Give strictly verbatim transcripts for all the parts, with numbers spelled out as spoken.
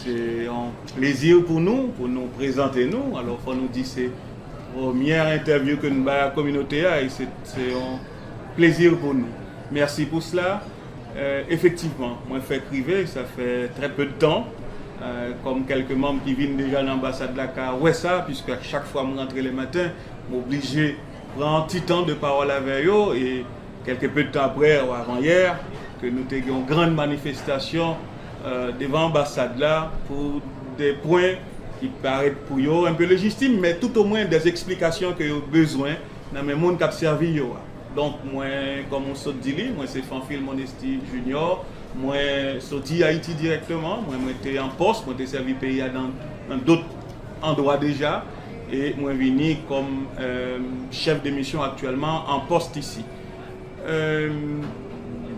Se yon plezi pou nou, pou nou prezante nou. Alò, fò nou di se premyè entèvyou ke nou bay a kominote a, e se, se yon plezi pou nou. Mèsi pou sela. Euh, efektivman, mwen fèk rive, sa fè trè pe de tan. Euh, kòm kèlke manm ki vin deja nan anbasad la ka wè sa, piske chak fwa mwen rantre le maten, mwen oblije pran ti tan de pawòl avè yo, e kèlke pe de tan apre, ou avanyè, ke nou te gen yon grann manifestasyon, euh, devan anbasad la pou de pwen ki parèt pou yo un peu légitime, men tout au moins des explications ke yo bezwen nan men moun k ap sèvi yo a. Donk, mwen, kòm ou sot di li, mwen se Fanfil Monesti Junior. Mwen soti Ayiti dirèkteman. Mwen, mwen te an pòs, mwen te sèvi peyi a nan, nan dòt andwa deja. E mwen vini kòm, euh, chèf de misyon aktyèlman an pòs isi. Euh,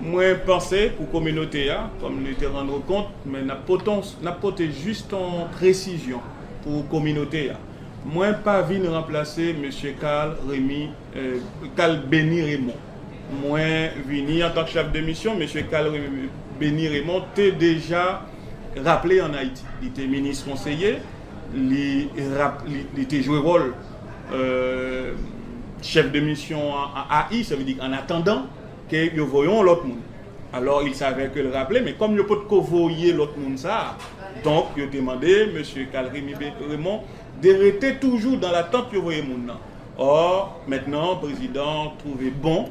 mwen panse pou kominote a, kòm li te rann ou kont, men n ap pote, n ap pote jis yon presizyon pou kominote a. Mwen pa vin ranplase mesye Carl Remy, euh, Carl Benny Raymond. Mwen vini antank chèf de misyon, mesye Carl Remy, Benny Raymond te deja raple ann Ayiti. Li te minis konseye, li, rap, li, li te jwe wòl, euh, chèf de misyon an, an A I, sa vle di an atandan ke yo voye yon lòt moun. Alò, il savait que l raple, men kòm yo potko voye lòt moun sa a, donk, yo te mande mesye Carl Remy Be-, Raymond de rete toujou dan latant yo voye moun nan. Or, mentnan, prezidan twouve bon,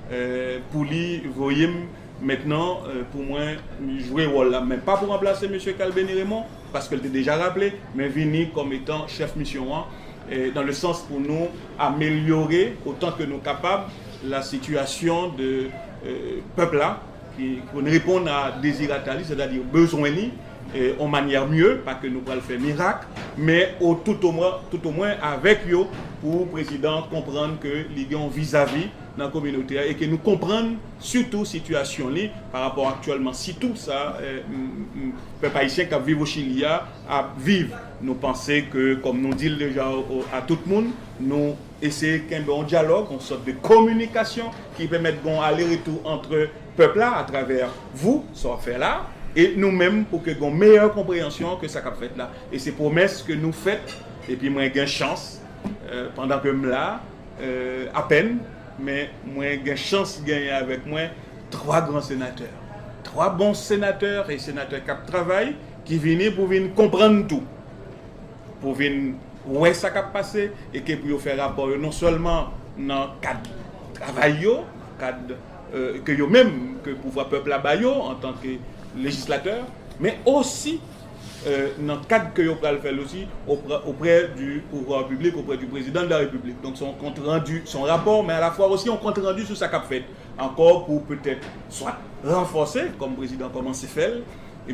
euh, pou li voye m mentnan, euh, pou mwen jwe wòl la. Men pa pou ranplase mesye Carl Benny Raymond, paske l te deja raple, men vini kòm etan chèf misyon an, euh, dans le sens pou nou amelyore otan ke nou kapab la sitiyasyon de, euh, pèp la, ki, pou n reponn a dezirata li, sètadi bezwen li, euh, on manyè mye, pa ke nou pral fè mirak, men o, tout omwen, tout omwen avèk yo, pou prezidan konprann ke li gen yon vizavi nan kominote a, e ke nou konprann sitou sitiyasyon li pa rapò aktyèlman, sitou sa, euh, m, m, pèp ayisyen k ap viv o Chili a ap viv. Nou panse ke, kòm nou di l deja o, o, a tout moun, nou eseye kenbe yon dyalòg, yon sòt de kominikasyon ki pèmèt gen yon ale-retou ant pèp la atravè vou, sa w ap fè la, e nou menm pou ke gen yon meyè konpreyansyon ke sa k ap fèt la. E se pwomès ke nou fèt, epi mwen gen chans, euh, pandan ke m la, euh, apèn, men mwen gen chans genyen avèk mwen twa gran senatè. Twa bon senatè e senatè k ap travay, ki vini pou vin konprann tou, pou vin wè sa k ap pase, e ke pou yo fè rapò yo non sèlman nan kad travay yo, kad, euh, ke yo menm, ke pouvwa pèp la ba yo antanke lejislatè, men osi, euh, nan kad ke yo pral fè l osi oprè, oprè du pouvoir public, oprè du président de la République. Donk, se yon kont randi, se yon rapò, men alafwa osi yon kont randi sou sa k ap fèt ankò pou petèt swa ranfòse, kòm prezidan kòmanse fè l,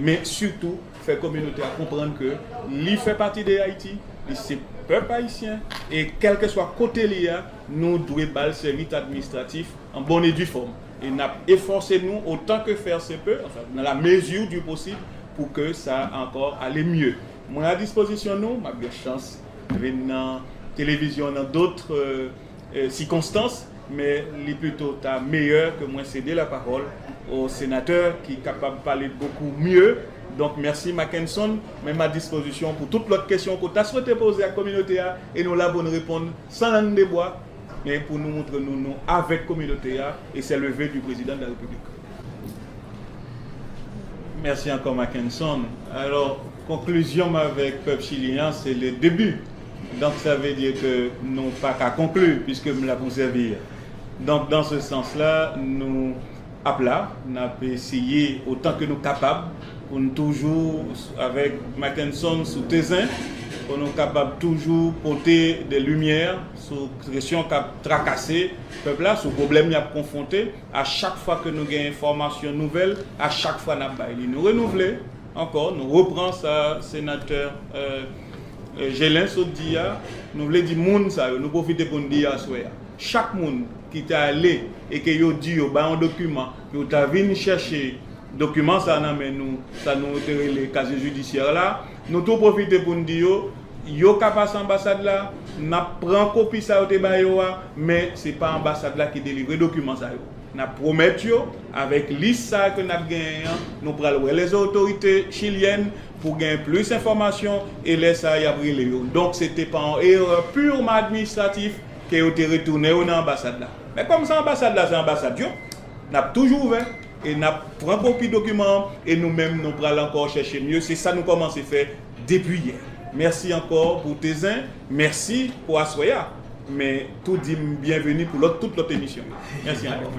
men sitou fè kominote a konprann ke li fè pati de Ayiti, li se pèp ayisyen, e kèlkeswa kote li a, nou dwe ba l sèvis administratif an bonn e di fòm. E n ap efòse nou otan ke fè se pe, anfen, dans la mesure du possible, pou ke sa ankò ale mye. Mwen a dispozisyon nou, m ap gen chans vin nan televizyon nan dòt, euh, euh, sikonstans, men li plito ta meyè ke mwen sede lapawòl o senatè ki kapab pale bokou mye. Donk, mèsi Mackenson, men m a dispozisyon pou tout lòt kesyon ke w ta swete poze ak kominote a, e nou la pou n reponn san lang de bwa, men pou nou montre nou, nou avèk kominote a, e c'est le vœu du président de la République. Mèsi ankò, Mackenson. Alò, konklizyon m avèk pèp chilyen an, se le début. Donk, sa vle di ke nou pa ka konkli, piske m la pou sèvi. Donk, dans ce sens-là, nou ap la, n ap eseye otan ke nou kapab pou n toujou avèk Mackenson sou tezen, pou nou kapab toujou pote de limyè sou kesyon k ap trakase pèp la, sou pwoblèm y ap konfwonte. A chak fwa ke nou gen enfòmasyon nouvèl, a chak fwa n ap bay li. Nou renouvle ankò, nou repran sa senatè, euh, euh, Gelin sot di a. Nou vle di moun sa yo, nou pwofite pou n di aswè a. Chak moun ki te ale e ke yo di yo bay yon dokiman, yo ta vin chèche dokiman sa nan men nou, sa nou te rele kaziye jidisyè la, nou tou pwofite pou n di yo, yo ka pase anbasad la, n ap pran kopi sa yo te ba yo a, men se pa anbasad la ki delivre dokiman sa yo. N ap pwomèt yo, avèk lis sa a ke n ap genyen an, nou pral wè lèzotorite chilyèn pou gen plis enfòmasyon, e lè sa a, y ap rele yo. Donk, se te pa yon erè pirman administratif ke yo te retounen yo nan anbasad la. Men kòm se anbasad la, se anbasad yo, n ap toujou ouvè, e n ap pran kopi dokiman an, e nou menm, nou pral ankò chèche m yo. Se sa nou kòmanse fè depi yè. Mèsi ankò pou te zen, mèsi pou aswè a. Men tou di m byenveni pou lòt, tout lòt emisyon yo. Mèsi ankò.